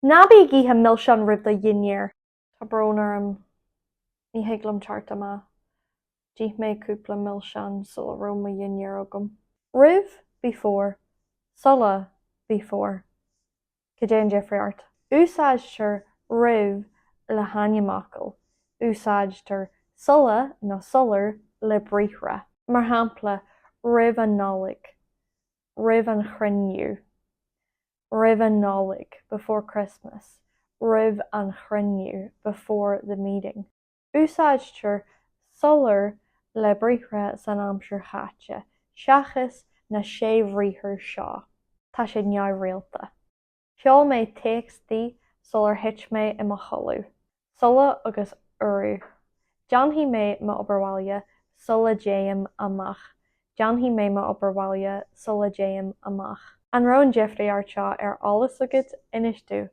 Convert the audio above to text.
Ná bí ag ithe milseáin roimh do dhinnéar. Tá brón orm, ní thig liom teacht amach. D'ith mé cúpla milseán sula raibh mo dhinnéar agam. Roimh, before, sula, before. Cad é an difríocht? Úsáidtear roimh le hainmfhocail. Úsáidtear sula nó sular le briathra. Mar shampla, roimh an Nollaig, roimh an chruinniú. Roimh an Nollaig, before Christmas, roimh an chruinniú, before the meeting. Úsáidtear sular le briathra san aimsir chaite, seachas na sé bhriathar seo. Tá sé neamhrialta. Sheol mé téacs di sular thit mé i mo chodladh. Sula agus urú. Déanfaidh mé m'obair bhaile sula dtéim amach. Déanfaidh mé m'obair bhaile sula dtéim amach. An raibh an difríocht seo ar eolas agat? Inis domh.